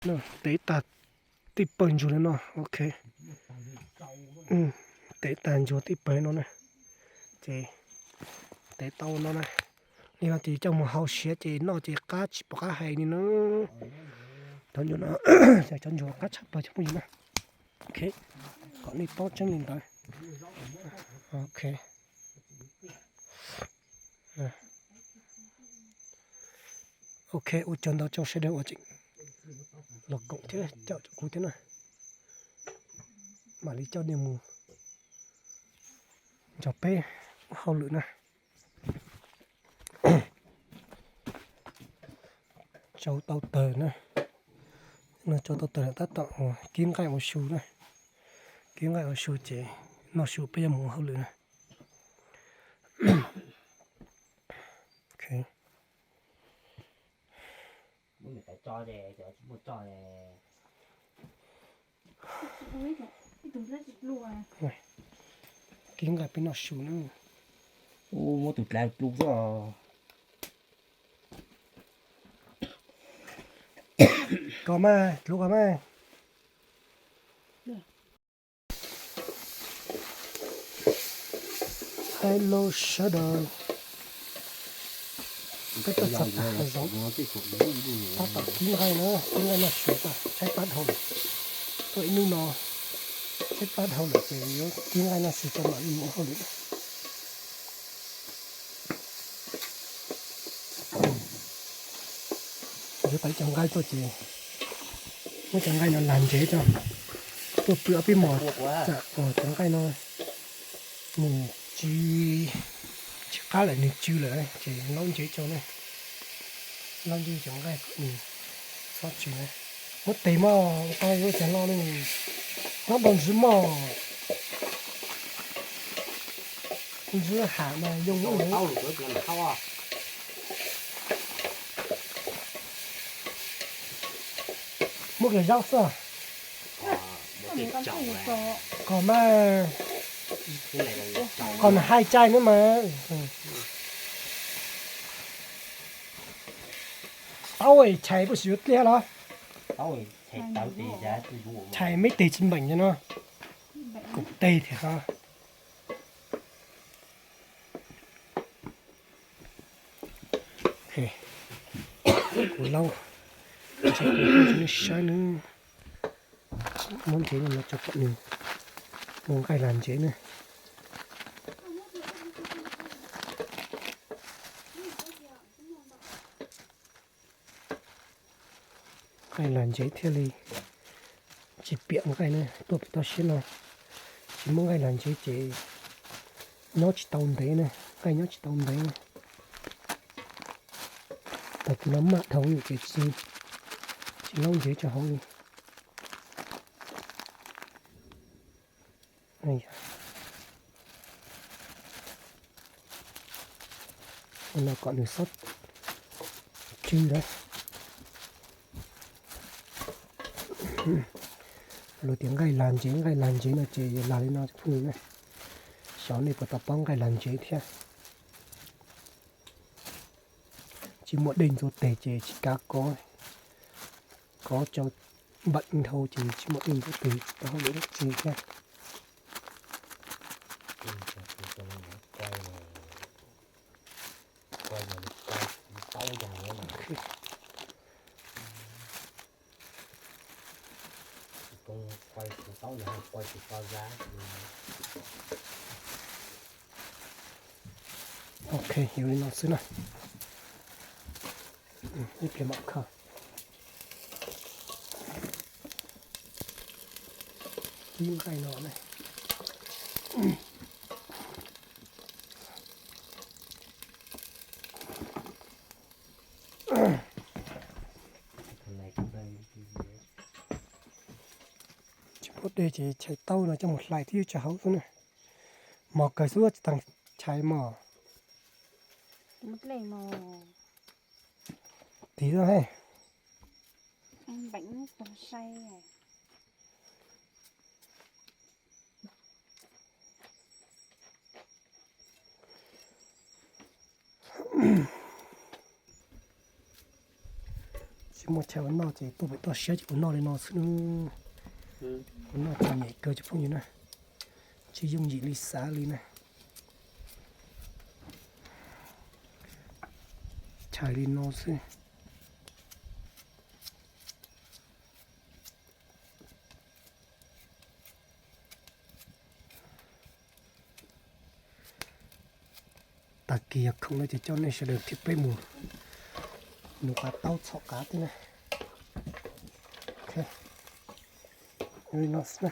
Tev tag tib pawg ntsuag li no, ok. Tev tag ntsuag tib pawg no na, ces tev tau no na. Li no ces coj mus hau siav ces noj ces qab tsis pom qab hais li na. Cov ntsuag no, cov ntsuag qab tshaj plaws cov phooj ywg na. Ok, kom nej paub tseeb li ntawd. Ok. Ok, ua tsaug ntau rau sawv daws uas tseem los koom thiab caum rau kuv thiab na. Mam li coj nej mus nrog peb ua hauj lwm na. Tsau tau tawg na. No tsau tau tawg tab tom kib nqaij ua su na. Kib nqaij ua su ces noj su peb yuav mus ua hauj lwm na. Kib nqaij peb noj su na. Muab tus dlav dlus xwb. Koj mas, dlus koj mas. Hello sawv daws, peb tuaj txog tom hav zoov, tab tom kib nqaij na, kib nqaij noj su, tshaib plab dhau lawm. Tuaj ib hnub no tshaib plab dhau lawm ces yuav kib nqaij noj su tso mam li mus ua hauj lwm. Yuav tau cov nqaij tuaj ces muab cov nqaij no lag ntsev tso, tuaj pw ob peb hmos, tsam uas cov nqaij no nws tsw, tsw qab lawm nws tsw lawm ces laub ntsev tso ne, laub ntsev cov nqaij kom nws txhob tsw na. Muab tes mog, ua tau yuav cov no ne, nyob npau ntsis mog. Ntsis ham mas yoo. Muab kiag zaub xwb. Kom mas, kom nws haij caij nawb mas. Tau chais puas tsis yuav dliag los? Chais me tes tsis npeem no, kuv tes thiab. Kuv laub, saib nws muab ntsev no tso kom nws mus nqaij lag ntsev na. Nqaij lag ntsev thiaj li tsis piam nqaij na, tuaj pem toj siab no tsis muab nqaij lag ntsev ces nyob tsis tau ntev na, nqaij nyob tsis tau ntev na. Tag kis no maj dhau ces tsis, tsis laub ntsev tso hauv li. No kom nws txhob tsw na. Luag tias nqaij lag ntsev, nqaij lag ntsev no ces lag li no phooj ywg na. Xyov nej puas tau paub nqaij lag ntsev thiab. Tsis muaj dej ntxuav tes ces tsis kav kov, kov tso npeem dhau ces tsis muaj dej ntxuav tes tsis tau hauj lwm dab tsi thiab. Ok, yuav li no xwb na. Ib pliag mam kho. Kib nqaij no ne. Tsis muaj dej ces chais taub no coj mus hlais thiab tso hauv xwb na. Mos kawg xwb tsis tau chais mos. Tiv lawm he. Tsis Muaj chaw ua noj ces tuaj pem toj siab ces ua noj li no xwb. Ua noj ces nyem kawg cov phooj ywg na, tsis yooj yim li xav li na. Chais li no xwb. Tag kis yog khoom no ces coj nej sawv daws thiab peb mus nug qav taub txhom qav thiab na. Li no xwb na.